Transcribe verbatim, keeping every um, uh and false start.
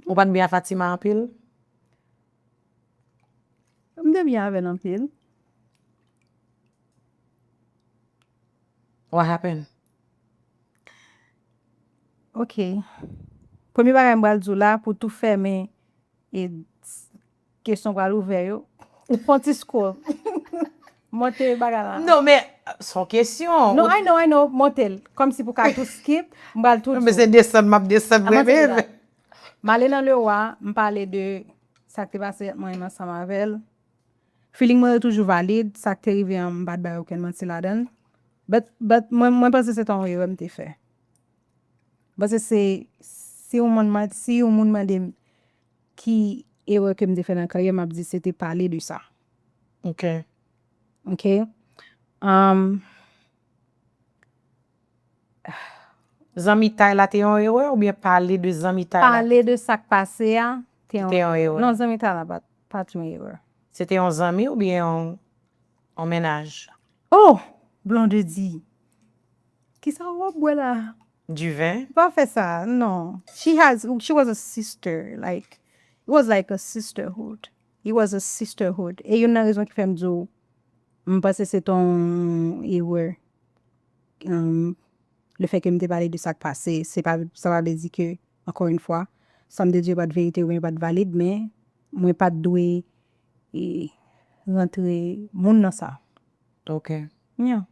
Ou pa t byen a Fatima anpil? M te byen avè l anpil. What happened? Ok. Premye bagay m pral di w la pou tou fèmen e kesyon pral ouvè yo. Fon ti scroll. Monte bagay la. Non, men se yon kesyon. No, I know, I know. Monte l. Kòm si pou ka tou skip, m pral tou. Men se desann m ap desann. M ale nan Lewa, m pale de sa k te pase ant mwen menm ansanm avè l. Feeling mwen yo toujou valid, sa k te rive an m pa t bay okenn manti ladan l. But, but mwen, mwen panse se te yon erè m te fè. Paske se, si yon moun, si yon moun mande m ki erè ke m te fè nan karyè, m ap di se te pale de sa. Ok. Ok? Um, Zanmitay la te yon erè oubyen pale de zanmitay la? Pale de sa k pase a, te yon, Te yon erè. Non, zanmitay la pa, pa t yon erè. Se te yon zanmi oubyen yon, yon mennaj? Oh! Blondedy. Kisa w ap bwè la? Diven? Pa fè sa, non. She has, she was a sister. Like, it was like a sisterhood. It was a sisterhood. E youn nan rezon ki fè m di w, m panse se te yon erè. Um, le fè ke m te pale de sa k pase, se pa, sa pa vle di ke, ankò yon fwa, sa m te di yo pa t verite oubyen yo pa t valid, men mwen pa t dwe e, rantre moun nan sa. Ok. Yeah.